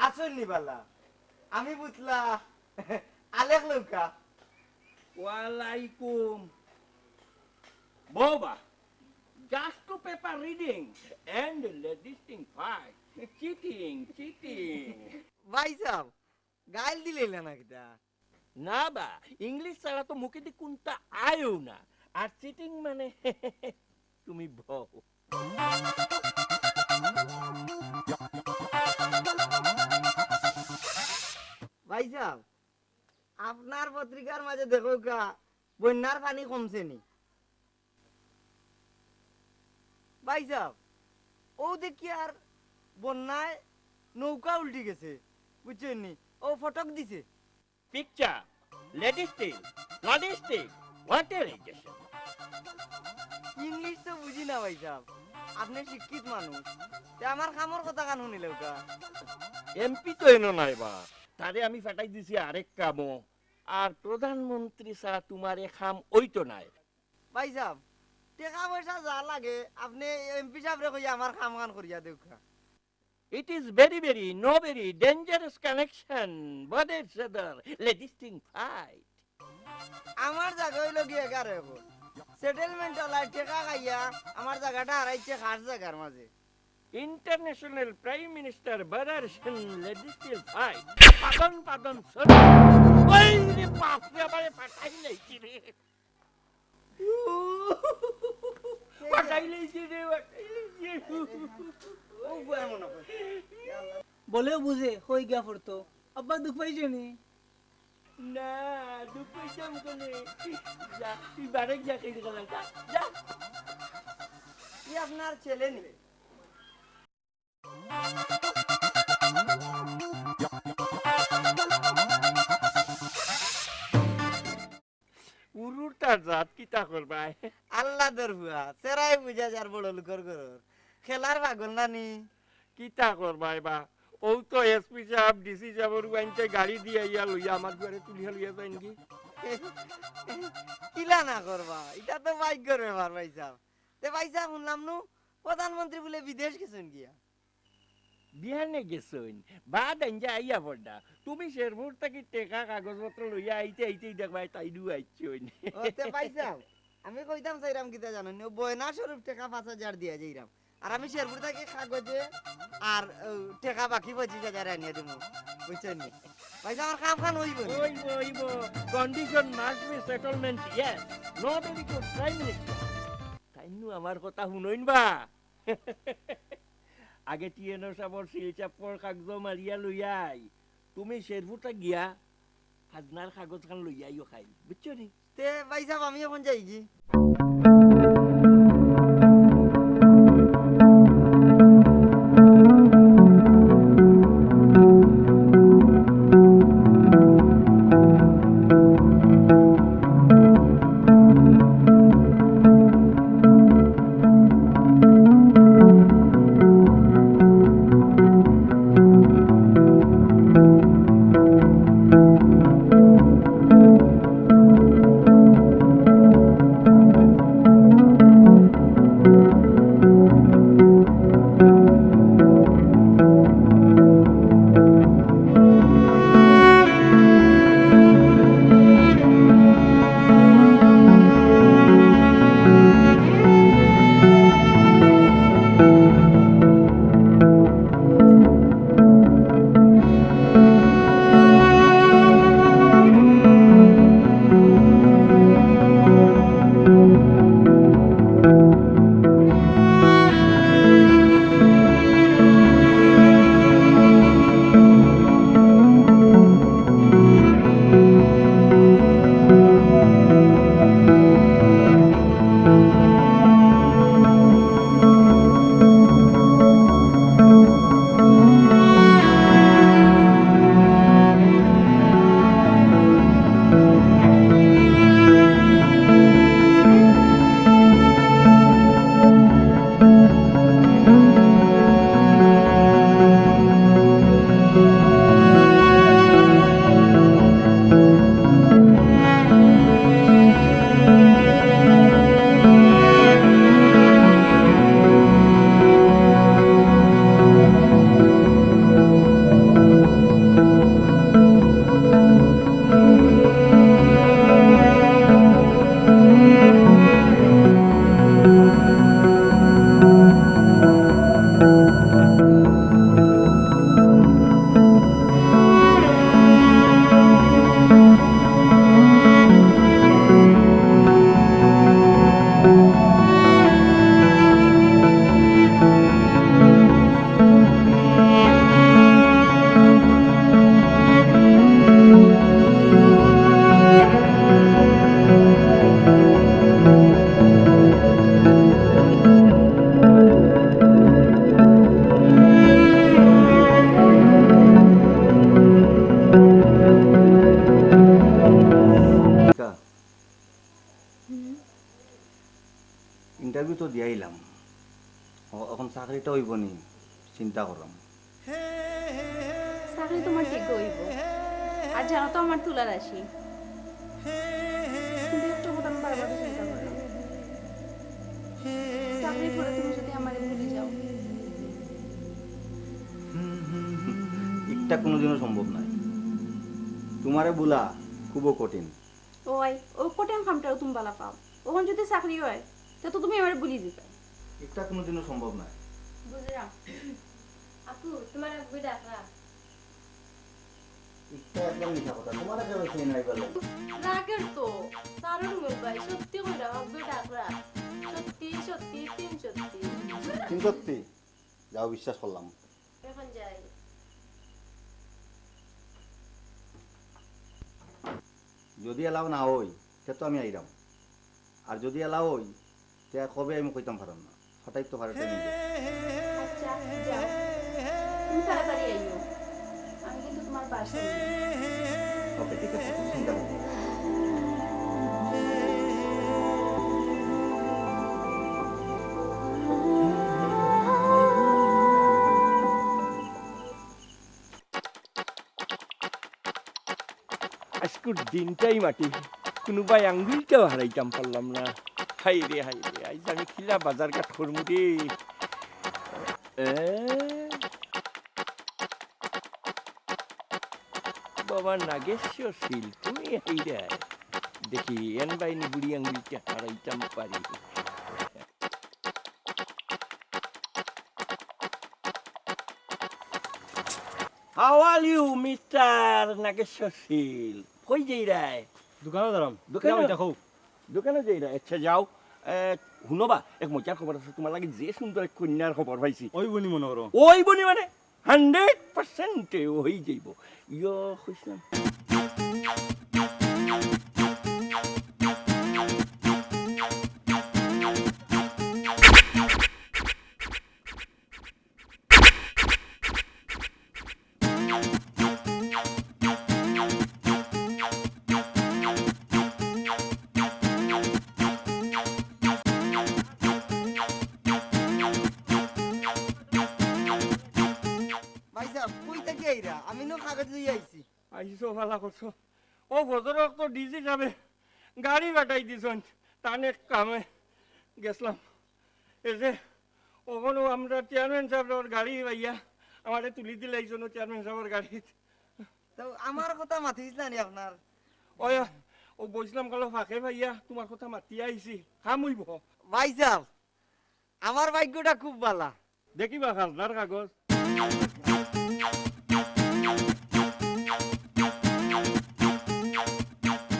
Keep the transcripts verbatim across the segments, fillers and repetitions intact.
আছইন নি বালা? আমি বুঝলা আলেক লউকা। ওয়ালাইকুম। বাবা, just to paper reading and ladies টিং ফাইট। Cheating, cheating. ভাইসাব, গাইল দিলাইলা না কিতা? না বা, ইংলিশ ছাড়া তো মুখেদি কুন্তা আয়ও না। আর চিটিং মানে তুমি বও। ভাইসাব, আপনার পত্রিকার মাঝে দেখউক্কা, বন্যার পানি কমছে নি? ভাইসাব, অউ দেখিয়ার বন্যায় নৌকা উল্টি গেছে, বুঝছইন নি? অউ ফটক দিছে। পিকচার, লেডিস টিং, লেডিস টিং, what a rejection। ইংলিশ তো বুঝি না ভাইসাব, আপনে শিক্ষিত মানুষ, তে আমার কামর কথাখান হুনিলাউক্কা। এমপি তো এনো নাই বা, তারে আমি ফাটাই দিছি আরেক কামো। আর প্রধানমন্ত্রী ছাড়া তুমার এ কাম অইতো নায়। ভাইসাব, টেকা পয়সা যা লাগে, আপনে এমপি সাবরে কইয়া আমার কামখান করিয়া দেউক্কা। It is very, very, no very dangerous connection, brother, brother, ladies টিং ফাইট। আমার জাগা অইলো গিয়া এগারো একর। সেটেলমেন্ট অলায় টেকা খাইয়া আমার জাগাটা হারাইছে খাস জাগার মাঝে। International Prime Minister brother son ladies টিং ফাইট। পাদন, পাদন, সরি। ওই রে বাপ রে, আমারে ফাটাই লাইছি রে। ফাটাই লাইছি রে, ফাটাই লাইছি। ও বুয়া মনে হয়। বলেও বুঝে, কই গিয়া পড়তো। আব্বা দুখ পাইছো নি? না, দুখ পাইতাম কেনে? যা, তুই বাড়ি যা, খেয়ে গেলাম, যা, যা। কি আপনার ছেলে নি? উরুর তার জাত কিতা করবায়? আল্লাহ দরফুয়া, সেরাই বুঝা যার বড় লোকর ঘরর। খেলার পাগল নানি। কিতা করবায় বা? অউ তো এসপি সাব, ডিসি সাবর উয়াইন্তে গাড়ি দিয়া ইয়া লইয়া আমার ঘরে তুলিয়া লইয়া যাইন গি। কিলা না করবা? ইটা তো ভাগ্যর ব্যাপার ভাইসাব। তে ভাইসাব হুনলাম নু, প্রধানমন্ত্রী বুলে বিদেশ গেছইন গিয়া। বিয়ানে গেছইন, বাদ আইন যে আইয়া পড়া। তুমি শেরপুর থাকি টেকা কাগজপত্র লইয়া আইতে আইতেই দেখবায় তাইনও আইছইন। ও, তে ভাইসাব, আমি কইতাম চাইরাম কিতা জানইন নি, অউ বয়না স্বরূপ টেকা পাঁচ হাজার দিয়া যাইরাম। আর আমি শেরপুর থাকি কাগজে আর, ও, টেকা বাকি পঁচিশ হাজার আনিয়া দিমু। বুঝছইন নি? ভাইসাব, আমার কামখান অইবো নি? অইবো, অইবো। Condition must be settlement, yes. No very good, Prime Minister. তাইনও আমার কথা হুনইন বা। আগে টিএনও সাবর সিল চাপর কাগজ মারিয়া লইয়া আই। তুমি শেরপুরটা গিয়া খাজনার কাগজখান লইয়া আইও খাইল, বুঝছো নি? তে ভাইসাব, আমি অখন যাইগি। দিয়াইলাম। অ-, অখন চাকরিটা অইবো নি, চিন্তা করলাম। চাকরি তুমার ঠিক অইবো। আর জানো তো আমার তুলা রাশি। কিন্তু একটা কথা আমি বারবার চিন্তা করলাম। চাকরির পরে তুমি যদি আমারে ভুলি যাও। ইটা কুনুদিনও সম্ভব নায়। তুমারে ভুলা খুবও কঠিন। ওই, ও কঠিন কামটাও তুমি বালা পাও। অখন যদি চাকরি অয়, তে তো তুমি আমারে ভুলি যাইবায়। ইটা কুনুদিনও সম্ভব নায়। বুঝলাম। আপু, তুমার আব্বু ডাকরা। ইটা একদম মিছা কথা। তুমারে কে কইছে নাই বলে? রাগের তো। সারুর মুখ ভাই, সত্যি কইরা আব্বু ডাকরা। সত্যি, সত্যি, তিন সত্যি। তিন সত্যি? যাও, বিশ্বাস করলাম। অখন যাই। যদি এলাও না অয়, তে তো আমি আইরাম। আর যদি এলাও অয়, তে কবে আমি কইতাম পারলাম না। হঠাৎ তো পারে time অইলো। আচ্ছা, যাও। তুমি তাড়াতাড়ি আইও। আমি কিন্তু তুমার বাসায়। ওকে, ঠিক আছে, চিন্তা করো না। আইজকুর দিনটাই মাটি, কুনুবায় আঙ্গুলটাও হারাইতাম পারলাম না। হায় রে, হায় রে, আইজ আমি কিলা বাজার ঘাট করমু রে। এ? বাবা নাগেশ্বর শীল, তুমি আইরায়। দেখি, এন বাইনি বুড়ি আঙ্গুলটা হারাইতাম পারি। How are you, mister Nageshwar Sheel? কই যাইরায়? দোকানো যাইরাম। দোকানো? কিতা কও? দোকানো যাইরায়? আচ্ছা, যাও। এ, হুনো বা, এক মজার খবর আছে, তুমার লাগি যে সুন্দর এক কইন্যার খবর পাইছি। অইবো নি মনো করো? অইবো নি মানে? Hundred percent অই যাইবো। ইয়ো, কইছিলাম। ভাইসাব, কই থাকি আইরা? আমি নু কাগজ লইয়া আইছি। আইছো, ভালা করছো। অউ ফজরর অক্ত ডিসি সাবে গাড়ি পাঠাই দিছইন, তান এক কামে গেছলাম। এসে অখনো আমরার চেয়ারম্যান সাবর গাড়ি পাইয়া আমারে তুলি দিলাইছইন অউ চেয়ারম্যান সাবর গাড়িত। তো আমার কথা মাতিছিলা নি আপনার? ওই, অউ বইছলাম কালো ফাঁকে পাইয়া তুমার কথা মাতিয়া আইছি। কাম অইবো? ভাইসাব, আমার ভাগ্যটা খুব ভালা। দেখিবা খাজনার কাগজ।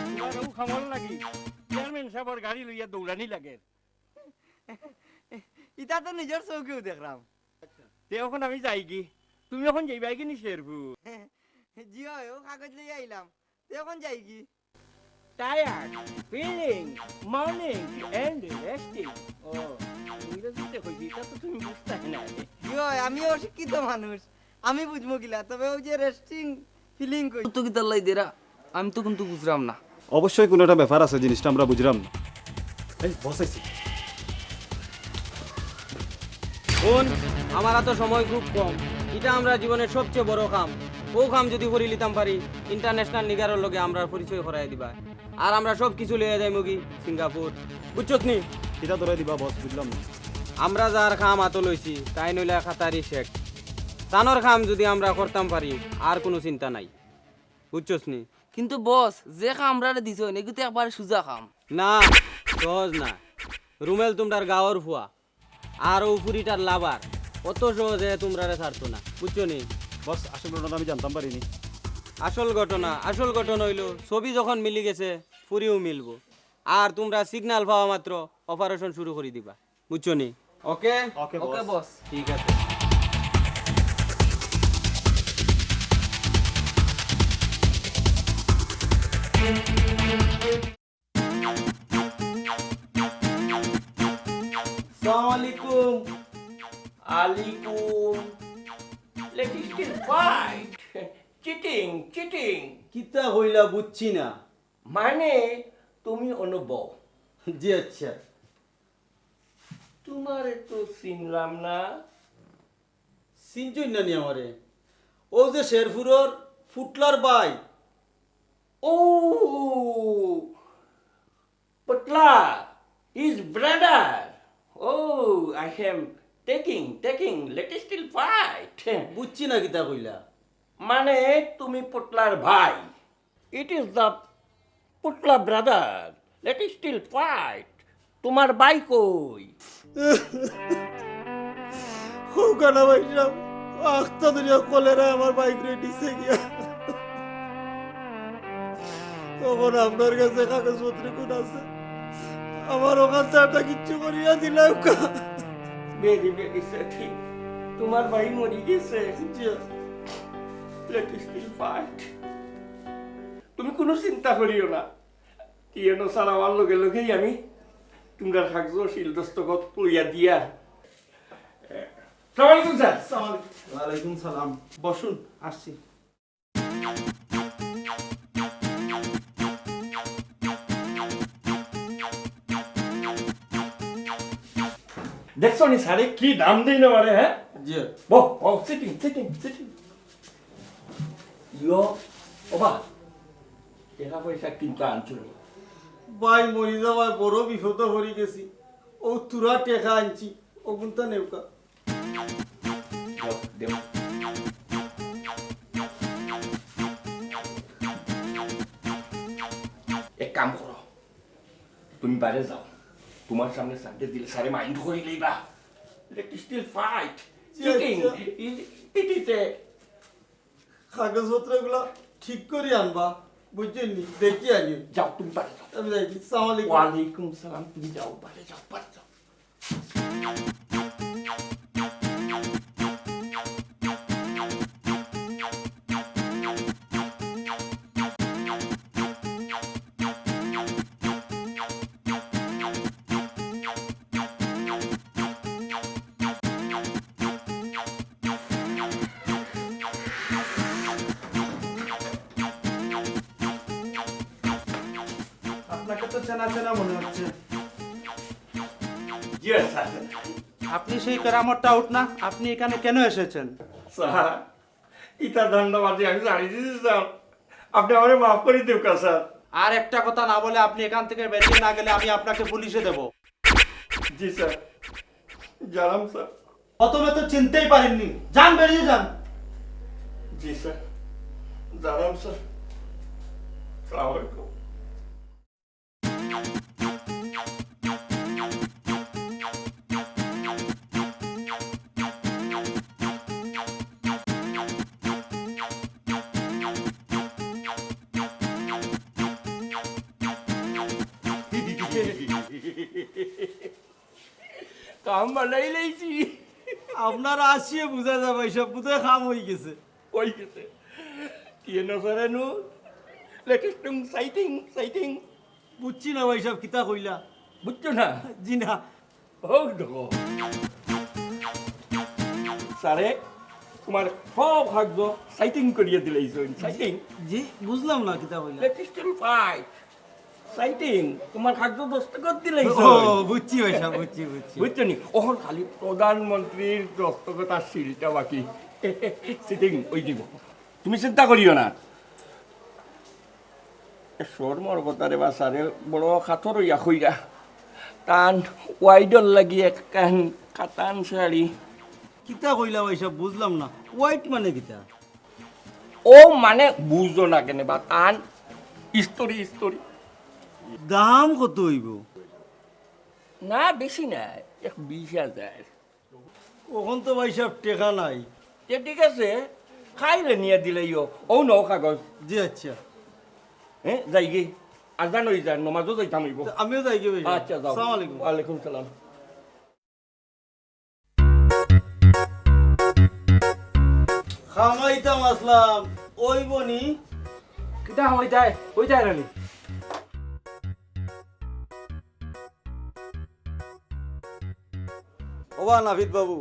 তুমার অউ কামর লাগি চেয়ারম্যান সাবর গাড়ি লইয়া দৌড়ানি লাগে। ইতা তো নিজর চউখেউ দেখরাম। তে অখন আমি যাইগি, তুমি অখন যাইবায়গি নি শেরপুর? জি অয়, অউ কাগজ লইয়া আইলাম, তে অখন যাইগি। Tired, feeling, mourning and resting. ও, ইংরেজিতে কইছি, ইটা তো তুমি বুঝতায় নায়। জি অয়, আমি অশিক্ষিত মানুষ, আমি বুঝমু কিলা, তবে অউ যে resting feeling কই। তো কিতার লাগি দেরা? আমি তো কুন্তা বুঝরাম না। অবশ্যই কুনু একটা ব্যাপার আছে, জিনিসটা আমরা বুঝরাম না। এই, বস আইছে। হুন, আমার আতো সময় খুব কম। ইটা আমরার জীবনর সবচে বড় কাম। অউ কাম যুদি করিলিতাম পারি, international নিগারর লগে আমরার পরিচয় করাইয়া দিবা। আর আমরা সব কিছু লইয়া যাইমুগি সিঙ্গাপুর। বুঝছত নি? কিতা ধরাই দিবা বস, বুঝলাম না। আমরা যার কাম আতো লইছি, তাইন অইলা কাতারি শেখ। তানর কাম যুদি আমরা করতাম পারি, আর কুনু চিন্তা নাই। বুঝছস নি? কিন্তু বস, যে কাম আমরারে দিছইন, ইগু তো একবারে সুজা কাম। না, সহজ না। রুমেল তুমরার গাঁওর ফুয়া, আর অউ ফুরিটার lover, অত সহজে তুমরারে ছাড়তো না, বুঝছো নি? বস, আসল ঘটনা আমি জানতাম পারিনি। আসল ঘটনা, আসল ঘটনা অইলো, ছবি যখন মিলি গেছে, ফুরিও মিলবো। আর তুমরা signal পাওয়া মাত্র operation শুরু করি দিবা। বুঝছো নি? ওকে? ওকে, ওকে, বস। বস। ঠিক আছে। আসসালামু আলাইকুম। আলাইকুম। Let it still fight. Cheating, cheating. কিতা কইলা বুঝছি না। মানে, তুমি অনুভব। জি আচ্ছা। তোমারে তো চিনলাম না। চিনছইন না নি আমারে? অউ যে শেরপুরর পুটলার ভাই। Oh, Putla, his brother. Oh, I am taking, taking, let us still fight. বুঝছি না কিতা কইলা। মানে, তুমি পুটলার ভাই। It is the Putla brother. Let us still fight. তোমার ভাই কই? কউক্কা না ভাইসাব, আখতা দুনিয়া কলেরা আমার ভাইরে নিছে গিয়া। অখন আপনার কাছে কাগজপত্র কুন আছে? আমার অখান ছাড়া কিচ্ছু করিয়া দিলাউক্কা। Very, very sad. তোমার ভাই মরি গেছে। জি। Let us still fight. তুমি কুনু চিন্তা করিও না। টিএনও স্যার আওয়ার লগে লগেই আমি তুমরার কাগজ সিল দস্তখত লইয়া দিয়া। সালাম আলাইকুম স্যার। সালাম আলাইকুম। ওয়ালাইকুম সালাম। বসুন, আসছি। দেখছো নি স্যারে কি দাম দেই না আমারে, হ্যাঁ? জি। বহ, বহ, সিটিং, সিটিং, সিটিং। ইয়ো, ওবা, টেকা পয়সা কিন্তু আনছো নি? ভাই মরি যাওয়ায় বড় বিপদো পড়ি গেছি। অউ থুড়া টেকা আনছি, অগুনতা নেউক্কা। দেও, দেও। এক কাম করো, তুমি বাইরে যাও, তোমার সামনে সানডে দিলে স্যারে মাইন্ড করি লইবা। Let us still fight. জি, cheating. আচ্ছা। It, it is a কাগজপত্রগুলা ঠিক করি আনবা, বুঝছইন নি? দেখি আনি। যাও, তুমি বাড়ি যাও। আমি যাই, সালাম আলাইকুম। ওয়ালাইকুম সালাম, তুমি যাও, বাড়ি যাও, বাড়ি যাও। আপনাকে তো চেনা চেনা মনে হচ্ছে। জি, স্যার। আপনি সেই কেরামত টাউট না? আপনি এখানে কেন এসেছেন? স্যার, ইতা ধান্দাবাজি আমি ছাড়ি দিছি, স্যার। আপনি আমারে মাফ করি দেউক্কা, স্যার। আর একটা কথা না বলে আপনি এখান থেকে বেরিয়ে না গেলে আমি আপনাকে পুলিশে দেব। জি, স্যার। জানাম, স্যার। প্রথমে তো চিনতেই পারিনি। যান, বেরিয়ে যান। জি, স্যার। জানাম, স্যার। সালাম আলাইকুম। কাম বানাই লাইছি। আপনার আসিয়ে বুঝা যায় ভাইসাব, বোধহয় কাম অই গেছে। অই গেছে। টিএনও স্যারে নু, let us still fight, fight। বুঝছি না ভাইসাব, কিতা কইলা? বুঝছো না? জি না। অউ দেখো। স্যারে, তোমার সব কাগজ সাইটিং করিয়া দিলাইছইন। সাইটিং? জি, বুঝলাম না কিতা কইলা। Let us still fight. Citing, তোমার কাগজ দস্তখত দিলাইছইন। ও, বুঝছি ভাইসাব, বুঝছি, বুঝছি। বুঝছো নি? অখন খালি প্রধানমন্ত্রীর দস্তখত আর সিলটা বাকি। সিটিং অই দিব। তুমি চিন্তা করিও না। এ শরমর কথা রে বা স্যারে, বড় কাতর অইয়া কইরা। তান ওয়াইডর লাগি একখান কাতান শাড়ি। কিতা কইলা ভাইসাব, বুঝলাম না। ওয়াইড মানে কিতা? ও মানে বুঝো না কেনে বা, তান ইস্তরি, ইস্তরি। দাম কত অইবো? না, বেশি না, এক বিশ হাজার। অখন তো ভাইসাব টেকা নাই। তে ঠিক আছে, কাইলে নিয়া দিলাইও। অউ নেও কাগজ। জি আচ্ছা। হ্যাঁ, যাইগি। আজান অই যায়, নমাজও যাইতাম অইবো। তা আমিও যাইগি ভাইসাব। আচ্ছা, যাও। আসসালামু আলাইকুম। ওয়ালাইকুম সালাম। কামাইতাম আছলাম, অইবো নি? কিতা কামাইতায়? অইতায় না নি? ওবা নাপিত বাবু,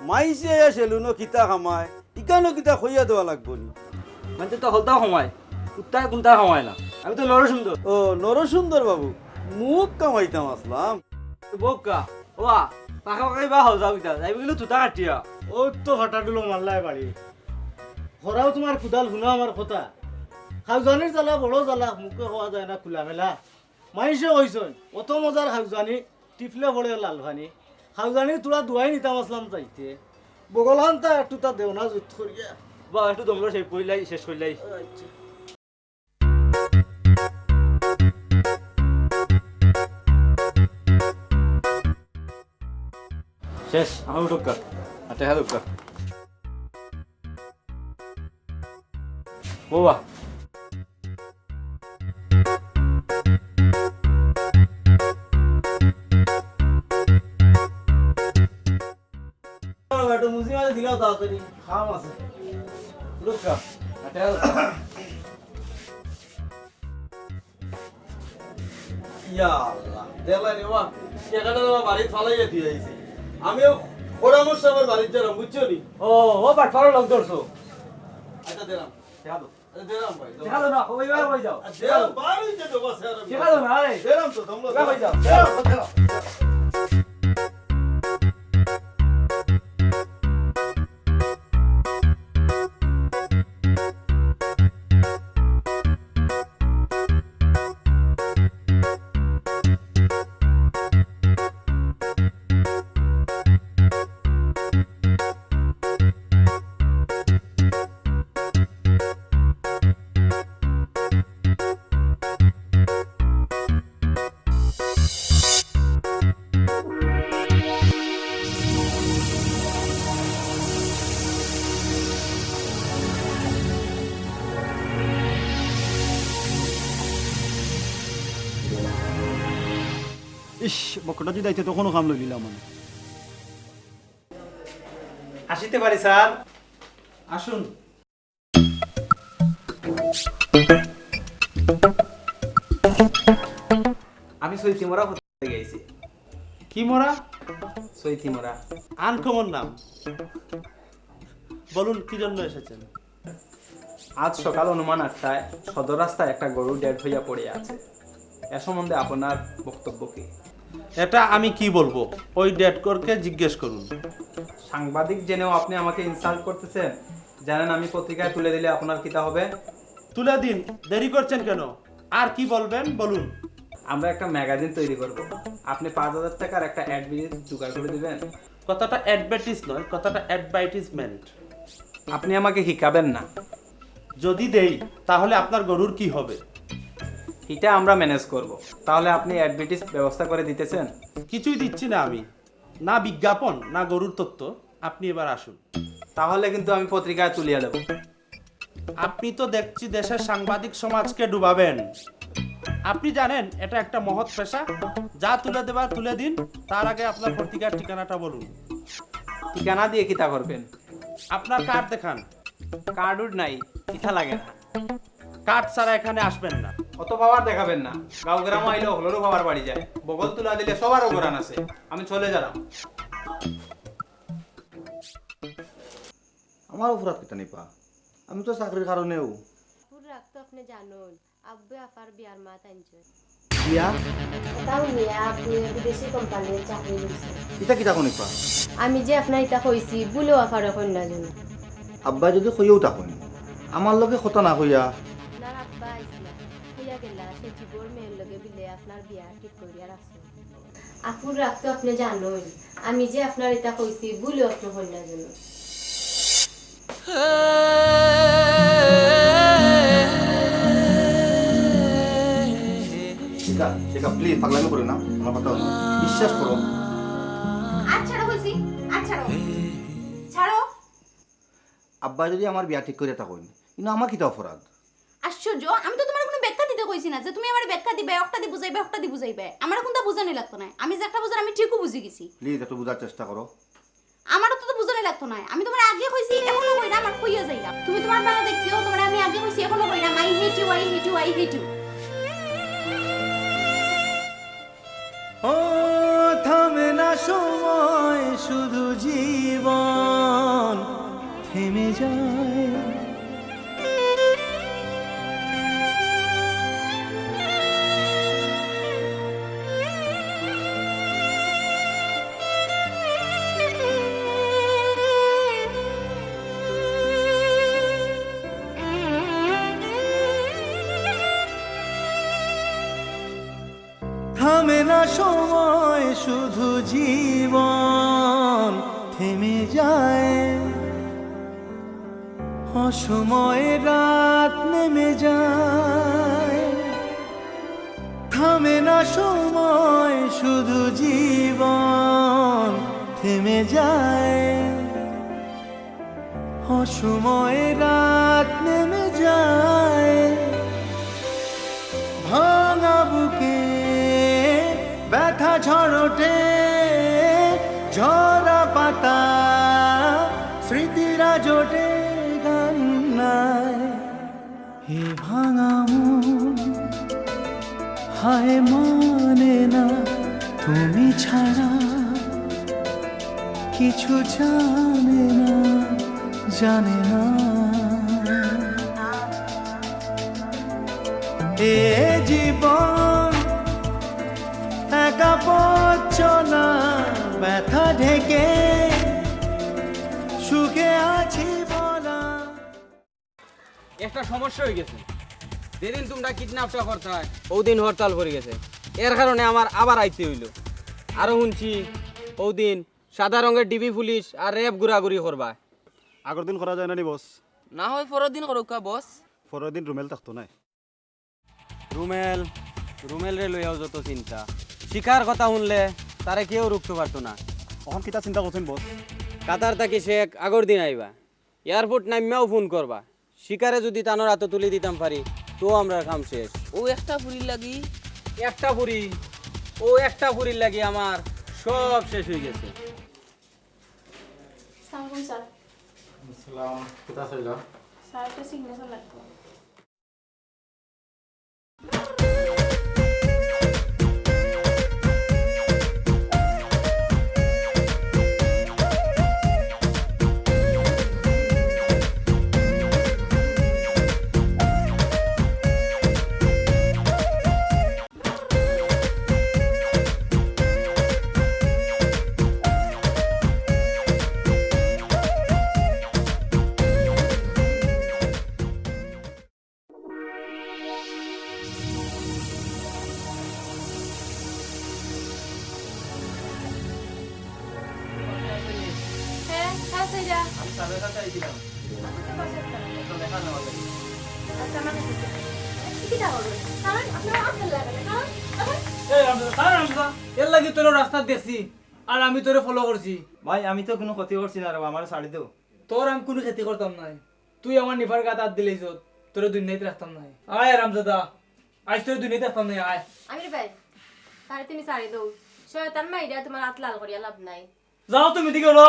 মাইনষে আইয়া সেলুনো কিতা কামায়, ইখানো কিতা কইয়া দেওয়া লাগবো নি? মাইনষে তো হকলতা কামায়, কুন্তা কুন্তা কামায় না। আমি তো নরসুন্দর। ও, নরসুন্দর বাবু, মুখ কামাইতাম আছলাম। বউক্কা, ওবা, পাকা পাকা ইবা হও যাও কিতা, যাইবে কিন্তু তুতা কাটিয়া। ও তো ফাটাডুলো মারলায় বাড়ি। হরাও তুমার কুদাল, হুনো আমার কথা। খাউজানির জ্বালা বড় জ্বালা, মুখে কওয়া যায় না খোলামেলা। মাইনষে কইছইন, অত মজার খাউজানি, টিফলে পড়ে লাল পানি। খাউজানি তুরা দুয়াই নিতাম আসলাম চাইতে। বগলহানতা একটু তা দেও না জুত করিয়া। বা, একটু দমলো সেই পইলাই, শেষ করিলাই। আচ্ছা। শেষ, আমার উঠুক্কা। আর টেকা দুক্কা। বাবা। একটু মুজি মাঝে দিলাও তাড়াতাড়ি। কাম আছে। উঠুক্কা। আর টেকা দুক্কা। ইয়া আল্লাহ, দেখলাই রে বা, টেকাটা তো বাড়িত ফালাইয়া দিয়া আইছি। আমিও খোড়া মোর সাহেবের বাড়িত যাইরাম, বুঝছো নি? ও, ও বাটপারর লগ ধরছো। আচ্ছা, দিলাম। টেকা দেও। আচ্ছা, দিলাম ভাই, দিলাম। টেকা দেও না, ওই, ওই, ওই যাও। আচ্ছা, দিলাম, বার হইতে দেবো, স্যার, আমি। টেকা দেও না, আরে। দিলাম তো, তোমরা ওই, ওই যাও। দিলাম, দিলাম। ইস, বক্কটা যদি আইতে তখনও কাম লইলিলাম মানে। আসিতে পারি স্যার? আসুন। আমি সৈতি মরা হতে গেছি। কি মরা? সৈতি মরা। আনকমন নাম। বলুন, কি জন্য এসেছেন? আজ সকাল অনুমান আটটায় সদর রাস্তায় একটা গরু ডেড হইয়া পড়ে আছে। এ সম্বন্ধে আপনার বক্তব্য কি? এটা আমি কি বলবো? ওই ডেড গরুকে জিজ্ঞেস করুন। সাংবাদিক জেনেও আপনি আমাকে ইনসাল্ট করতেছেন? জানেন আমি পত্রিকায় তুলে দিলে আপনার কিতা হবে? তুলে দিন, দেরি করছেন কেন? আর কি বলবেন বলুন। আমরা একটা ম্যাগাজিন তৈরি করব। আপনি পাঁচ হাজার টাকার একটা অ্যাড জোগাড় করে দিবেন? কথাটা অ্যাডভার্টাইজ নয়, কথাটা অ্যাডভার্টাইজমেন্ট। আপনি আমাকে শিখাবেন না। যদি দেই, তাহলে আপনার গরুর কি হবে? এটা আমরা ম্যানেজ করব। তাহলে আপনি অ্যাডভার্টাইজ ব্যবস্থা করে দিতেছেন? কিছুই দিচ্ছি না আমি, না বিজ্ঞাপন, না গরুর তথ্য। আপনি এবার আসুন। তাহলে কিন্তু আমি পত্রিকায় তুলিয়া দেব। আপনি তো দেখছি দেশের সাংবাদিক সমাজকে ডুবাবেন। আপনি জানেন এটা একটা মহৎ পেশা। যা তুলে দেবার তুলে দিন, তার আগে আপনার পত্রিকার ঠিকানাটা বলুন। ঠিকানা দিয়ে কিতা করবেন? আপনার কার্ড দেখান। কার্ড উড নাই, ইটা লাগে না। কার্ড ছাড়া এখানে আসবেন না। অত পাওয়ার দেখাবেন না। গাঁও গ্রাম আইলে হকলরও পাওয়ার বাড়ি যায়। বগল তুলা দিলে সবারও গরান আছে। আমি চলে যারাম। আমার অপরাধ কিতা নিপা? আমি তো চাকরির কারণেও। পুর রাগ তো আপনি জানইন, আব্বে আফার বিয়ার মাত আনছইন। বিয়া? তাও মিয়া, আপনি বিদেশি কোম্পানির চাকরি নিছেন। ইতা কিতা কও নিপা? আমি যে আপনার ইতা কইছি, ভুলেও আফারে কইন না যেন। আব্বায় যদি কইয়াও তা কইন, আমার লগে কথা না কইয়া। আপনার আব্বা আইসলা, কইয়া গেলা, সে জীবর মেয়ের লগে বিলে আপনার বিয়া ঠিক করিয়া রাখছে। আফুর রাগ তো আপনি জানইন, আমি যে আপনার ইতা কইছি, ভুলেও আপনি কইন না যেন। শিখা, শিখা, প্লিজ, পাগলামি করো না, আমার কথা হলো। বিশ্বাস করো। আচ্ছা, ছাড়ো কইছি, আচ্ছা, ছাড়ো। ছাড়ো। আব্বা যদি আমার বিয়া ঠিক করে তা কইন, কিন্তু আমার কিতা অপরাধ? আশ্চর্য, আমি তো তোমার কোনো ব্যাখ্যা দিতে কইছি না যে তুমি আমার ব্যাখ্যা দিবে, একটা দি বুঝাইবে, একটা দি বুঝাইবে। আমার কোনটা বুঝানি লাগতো না, আমি যে একটা বুঝার আমি ঠিকও বুঝি গেছি। প্লিজ একটু বুঝার চেষ্টা করো। আমারও তো, তো বুঝানি লাগতো না, আমি তোমার আগে কইছি, এখনো কইরাম আর কইয়া যাইরাম। তুমি তোমার ভালো দেখতেও তোমার আমি আগে কইছি, এখনো কইরাম, I hate you, I hate you, I hate you। ও থামে না সময়, শুধু জীবন থেমে যায়। থামে না সময়, শুধু জীবন থেমে যায়। অসময়ে রাত নেমে যায়। থামে না সময়, শুধু জীবন থেমে যায়। অসময়ে রাত নেমে যায়। ভাঙা বুকে ব্যথা ঝড় ওঠে, ঝরা পাতা স্মৃতিরা জোটে, গান নাই। এ ভাঙা মন হায় মানে না তুমি ছাড়া, কিছু জানে না, জানে না। এ জীবন একা পথ চলা, ব্যথা ঢেকে সুখে আছি বলা। একটা সমস্যা অই গেছে। যেদিন তুমরা কিডন্যাপটা করতায়, অউ দিন হরতাল পড়ি গেছে। এর কারণে আমার আবার আইতে অইলো। আরো হুনছি, অউ দিন সাদা রঙের ডিবি পুলিশ আর র‍্যাব ঘুরাঘুরি করবায়। আগর দিন করা যায় না নি, বস? না হয় পরর দিন করউক্কা, বস। পরর দিন রুমেল থাকতো নায়। রুমেল, রুমেলরে লইয়াও যত চিন্তা। শিখার কথা হুনলে তারে কেউ রুখতো পারতো না। অখন কিতা চিন্তা করছইন, বস? কাতার থাকি শেখ আগর দিন আইবা। এয়ারপোর্ট নামিয়াউ ফোন করবা। শিখারে যুদি তানর আতো তুলি দিতাম পারি, তো আমরার কাম শেষ। অউ একটা ফুরির লাগি? একটা ফুরি, অউ একটা ফুরির লাগি আমার সব শেষ অই গেছে। সালাম আলাইকুম, স্যার। আসসালাম। কিতা চাইলা? স্যার, একটা সিগনেচার লাগতো। হ্যাঁ, হ্যাঁ, সেইটা। আমি স্যারের কাছে আইছিলাম। আপনি তো বাসায় থাকেন। একটা দেখা নেওয়ার লাগি। আচ্ছা, আমার কাছে আসেন। কি দেখা করবেন? কারণ আপনার আপনার লাগে না। কারণ, কারণ এই, রামদাদা, স্যার, রামদাদা, এর লাগি তোরে রাস্তাত দেখছি, আর আমি তোরে ফলো করছি। ভাই, আমি তো কুনু ক্ষতি করছি না রে বা, আমারে ছাড়ি দেও। তোর আমি কুনু ক্ষতি করতাম নায়। তুই আমার নিফার গাত আত দিলাইছত, তোরে দুনিয়াত রাখতাম নায়। আয়, রামদাদা, আইজ তোরে দুনিয়াত রাখতাম নায়, আয়। আমির ভাই, তারে তুমি ছাড়ি দেও। শয়তান মাইরা তুমার আত লাল করিয়া লাভ নাই। যাও তুমি দিকে হলো।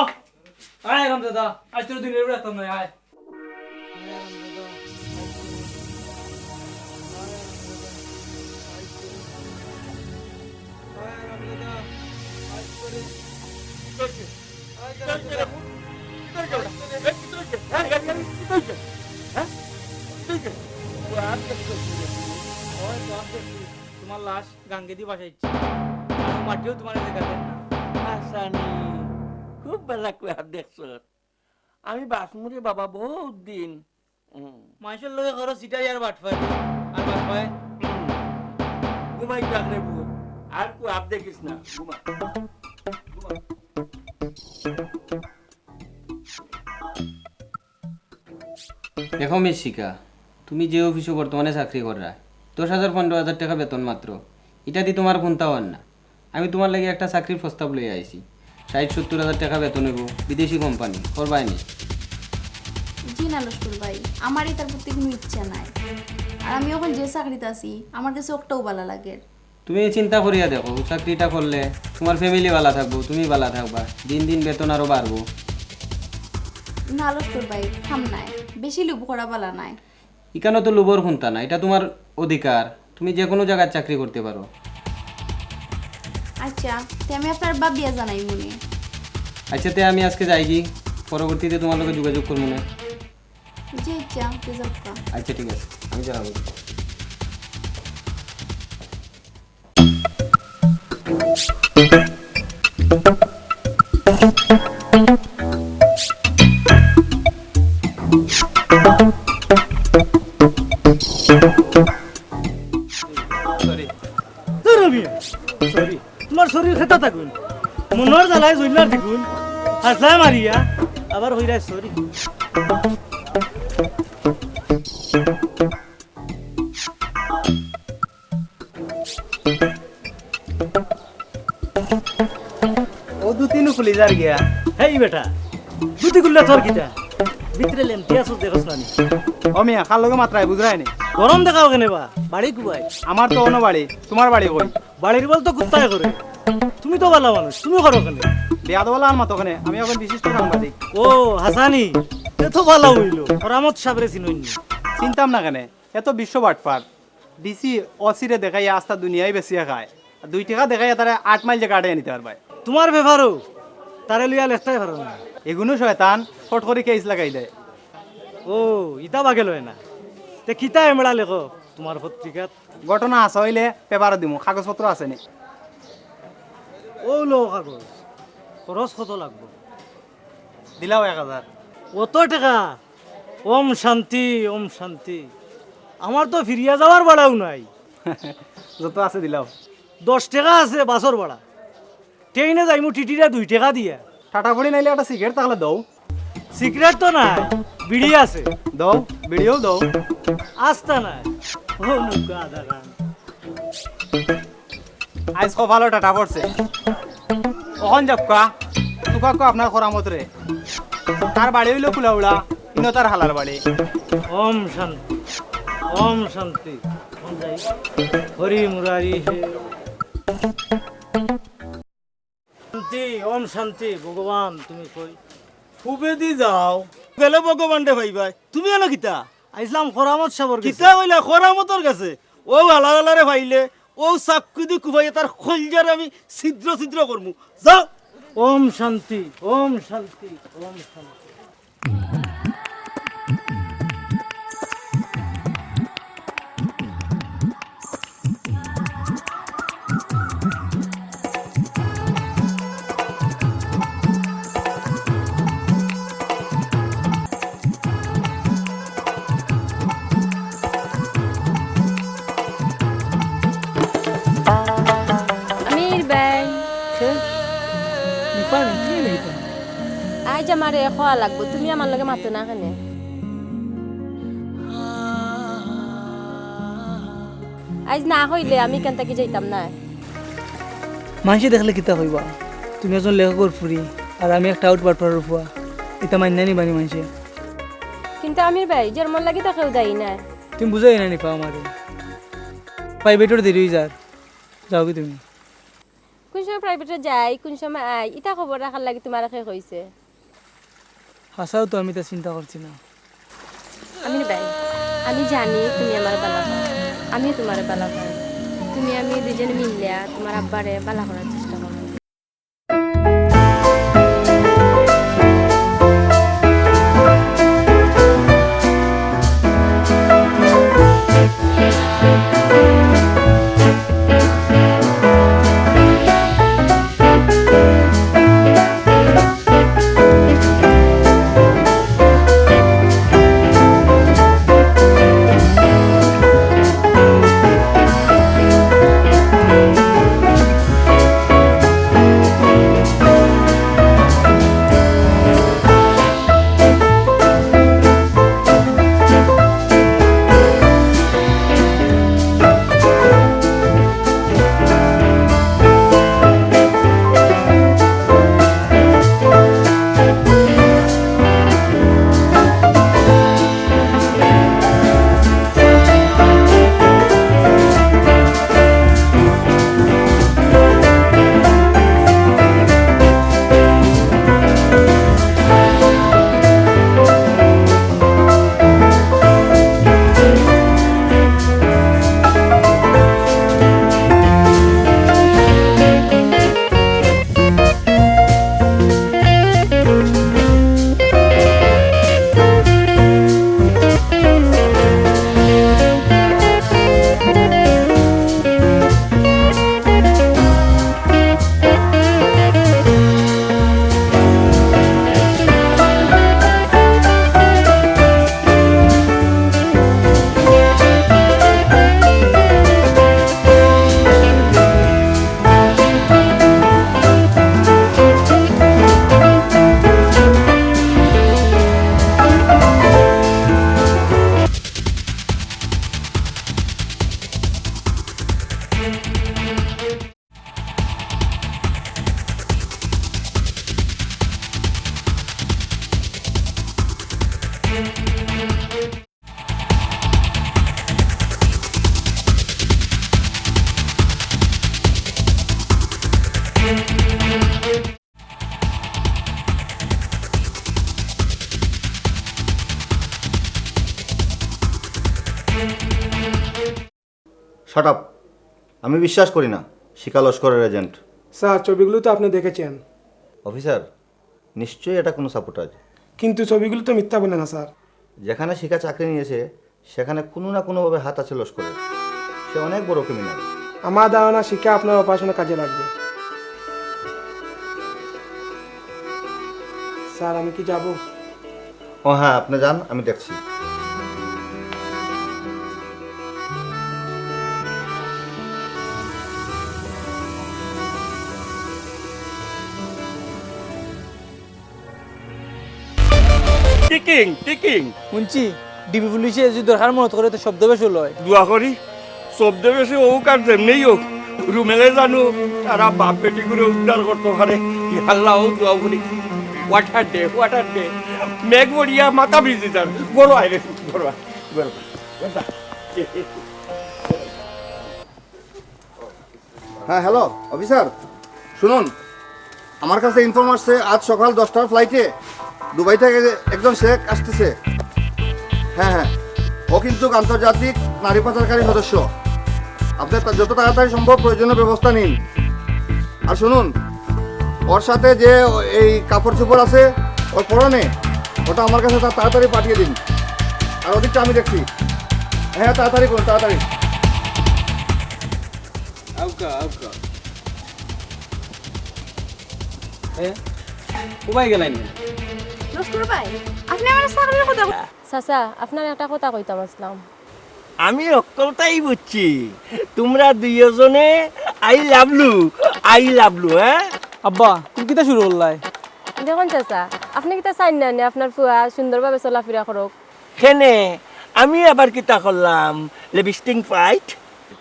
আয় হারামজাদা, আইজ তোরে দুনিয়ার উপরে রাখতাম নায়, আয়। তুমার লাশ গাঙ্গেদি ভাসাইছি, আর মাটিও তুমার জাগা দেন না। হাসানি, খুব ভালা কুয়ার দেখছস। আমি বাঁচমুরে বাবা বউত দিন। হুম। মাইনষর লগে করো চিটারি আর বাটপারি, আর বাটপায়। হুম। ঘুমাই থাক রে পুত, আর কুয়ার দেখিস না, ঘুমা। ঘুমা। দেখো মিস শিখা, তুমি যে অফিসো বর্তমানে চাকরি কররায়, দশ হাজার পনরো হাজার টেকা বেতন মাত্র, ইটাদি তুমার কুন্তাউ অর না। আমি তুমার লাগি একটা চাকরির প্রস্তাব লইয়া আইছি। ষাইট সত্তর হাজার টেকা বেতন অইবো, বিদেশি কোম্পানি, করবায় নি? জি না লস্কর ভাই, আমার ইতার প্রতি কুনু ইচ্ছা নাই। আর আমি অখন যে চাকরিত আছি, আমার গেছে অকটাউ ভালা লাগের। তুমি চিন্তা করিয়া দেখো, অউ চাকরিটা করলে তুমার family ভালা থাকবো, তুমি ভালা থাকবা, দিন দিন বেতন আরো বাড়বো। না লস্কর ভাই, কাম নাই, বেশি লোভ করা ভালা নায়। ইখানো তো লোভর কুন্তা নাই, ইটা তুমার অধিকার, তুমি যেকুনু জাগাত চাকরি করতে পারো। আচ্ছা, তে আমি আপনারে ভাবিয়া জানাইমুনে। আচ্ছা, তে আমি আইজকে যাইগি, পরবর্তীতে তুমার লগে যোগাযোগ করমুনে। জি আচ্ছা, তে যাউক্কা। আচ্ছা, ঠিক আছে, আমি জানাবো। Sorry। ধুর মিয়া, মনর জ্বালায় জইলার দেখুন, হাসলায় মারিয়া, আবার কইরায় সরি। ও দুতিনু খুলি যার গিয়া। হেই বেটা, দুতি খুললে তোর কিতা? ভিতরে লেমটি আছস দেখস না নি? ও মিয়া, কার লগে মাতরায় বুঝরায় নি? গরম দেখাও কেনে বা? বাড়ি কুবাই? আমার তো অন্য বাড়ি, তুমার বাড়ি কই? বাড়ির বল তো কুত্তায় করে, তুমি তো ভালা মানুষ, তুমি করো কেনে? বেয়াদব অলা আর মাতো কেনে, আমি অখন বিশিষ্ট সাংবাদিক। ও, হাসানি, এ তো ভালা অইলো, করামত সাবরে চিনইন নি। চিনতাম না কেনে, এ তো বিশ্ব বাটপার। ডিসি, ওসিরে দেখাইয়া আস্তা দুনিয়াই বেচিয়া খায়। আর দুই টেকা দেখাইয়া তারে আট মাইল জাগা আটাইয়া নিতা পারবায়। তুমার ব্যাপারও তারে লইয়া লেখতায় পারো না। এগুনু শয়তান, ফট করি কেস লাগাই দেয়। ও, ইতা বাগে লয় না। তে কিতা এমড়া লেখো তুমার পত্রিকাত? ঘটনা আছে অইলে পেপারো দিমু, কাগজপত্র আছে নি? ও লো কাগজ, খরচ কত লাগবো? দিলাও এক হাজার। অত টেকা? ওম শান্তি, ওম শান্তি। আমার তো ফিরিয়া যাওয়ার ভাড়াও নাই। যত আছে দিলাও। দশ টেকা আছে বাসর ভাড়া। ট্রেইনে যাইমু টিটিরে দুই টেকা দিয়া। টাটা পড়ি নাইলে একটা সিগারেট থাকলে দাও। সিগারেট তো নাই, বিড়ি আছে। দাও, বিড়িও দাও। আস্তা নাই। ও মুখা আধা খান। আইজ কপালো টাটা পড়ছে। অখন যাউক্কা, তুকাক্কা আপনার করামতরে। তার বাড়ি অইলো কুলাউড়া, ইনো তার হালার বাড়ি। ওম শান্তি, ওম শান্তি। কোন যাই? হরি মুরারি হে। শান্তি, ওম শান্তি, ভগবান তুমি কই? খুবেদি যাও, গেলে ভগবানরে পাইবায়। তুমি এনো কিতা? আইছলাম করামত সাবর গেছে। কিতা কইলা করামতর গেছে? ও হালার হালারে পাইলে, ও চাক্কুদি কুবাইয়া তার কইলজারে আমি ছিদ্র ছিদ্র করমু। যাও। ওম শান্তি, ওম শান্তি, ওম শান্তি। আমির ভাই। কে? নিপা নি? কি নিপা? আইজ আমারে কওয়া লাগবো, তুমি আমার লগে মাতো না কেনে? আইজ না কইলে আমি ইখান থাকি যাইতাম না। মানষে দেখলে কিতা কইবা? তুমি একজন লেখকর ফুরি, আর আমি একটা আউট বাটপারর ফুয়া। ইতা মাইন্না নিবা নি মানষে? কিন্তু আমির ভাই, জন্মর লাগি তো কেউ দায়ী নায়। তুমি বুঝাই না নিপা আমারে। প্রাইভেটর দেরি অই যার। যাওগি তুমি। কোন সময় প্রাইভেটে যাই, কোন সময় আই, ইতা খবর রাখার লাগি তুমারে কে কইছে? হাছাউ তো, আমি তা চিন্তা করছি না। আমির ভাই, আমি জানি তুমি আমারে ভালা পাও, আমিও তুমারে ভালা পাই। তুমি আমি দুইজনে মিলিয়া তুমার আব্বারে ভালা করার চেষ্টা করমু। Shut up. আমি বিশ্বাস করি না শিখা লস্করের এজেন্ট। স্যার, ছবিগুলো তো আপনি দেখেছেন। অফিসার, নিশ্চয়ই এটা কোনো সাবোটাজ। কিন্তু ছবিগুলো তো মিথ্যা বলে না, স্যার। যেখানে শিখা চাকরি নিয়েছে, সেখানে কোনো না কোনোভাবে হাত আছে লস্করের। সে অনেক বড় ক্রিমিনাল। আমার ধারণা শিখা আপনার অপারেশনে কাজে লাগবে। স্যার, আমি কি যাব? ও হ্যাঁ, আপনি যান, আমি দেখছি। Ticking, ticking. হুনছি, ডিবি পুলিশে যদি দরকার মনো করে তো শব্দ বেশ লয়। দোয়া করি, শব্দ বেশি হোক আর যেমনেই হোক, রুমেলে জানু তারা বাপ বেটি করে উদ্ধার করতো পারে। ই আল্লাহ, ও দোয়া করি। What a day, what a day। মেঘ বড়িয়া মাথা ভিজি যার। বড় আয় রে, বড় আয়, বড় আয়, বড় আয়। হ্যাঁ, হ্যালো, অফিসার, শুনুন, আমার কাছে ইনফর্ম আসছে, আজ সকাল দশটার ফ্লাইটে দুবাই থেকে একজন শেখ আসতেছে। হ্যাঁ, হ্যাঁ, ও কিন্তু আন্তর্জাতিক নারী পাচারকারী সদস্য। আপনি তা-, যত তাড়াতাড়ি সম্ভব প্রয়োজনীয় ব্যবস্থা নিন। আর শুনুন, ওর সাথে যে ও-, এই কাপড় চোপড় আছে, ওর পরনে, ওটা আমার কাছে তা-, তাড়াতাড়ি পাঠিয়ে দিন। আর ওদিকটা আমি দেখছি। হ্যাঁ, তাড়াতাড়ি করুন, তাড়াতাড়ি। আউকা, আউকা। এ, কোবাই গেলাই না? লস্কর ভাই, আপনি আমার চাকরির কথা কই- চাচা, আপনার একটা কথা কইতাম আসলাম। আমি অক্কলটাই বুঝছি, তোমরা দুইজনে আই লাভলু, আই লাভলু, হ্যাঁ? আব্বা, তুমি কিতা শুরু করলাই? দেখুন চাচা, আপনি কিতা চাইন না নে আপনার ফুয়া সুন্দরভাবে চলাফেরা করুক? কেনে, আমি আবার কিতা করলাম? Lipstick fight?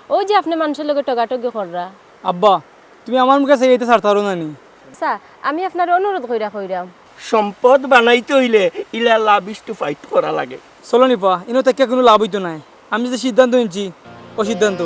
ওই যে আপনি মানুষের লগে টগাটগি কররা। আব্বা, তুমি আমার মুখে চাইয়া ইতা ছাড়তায় পারো না নি? চাচা, আমি আপনারে অনুরোধ কইরা কইরাম। সম্পদ বানাইতে অইলে ইলা লাভ ইজ টু ফাইট করা লাগে। চলো নিপা, ইনো থাকিয়া কুনু লাভ অইতো নায়। আমি যে সিদ্ধান্ত নিছি, অউ সিদ্ধান্ত।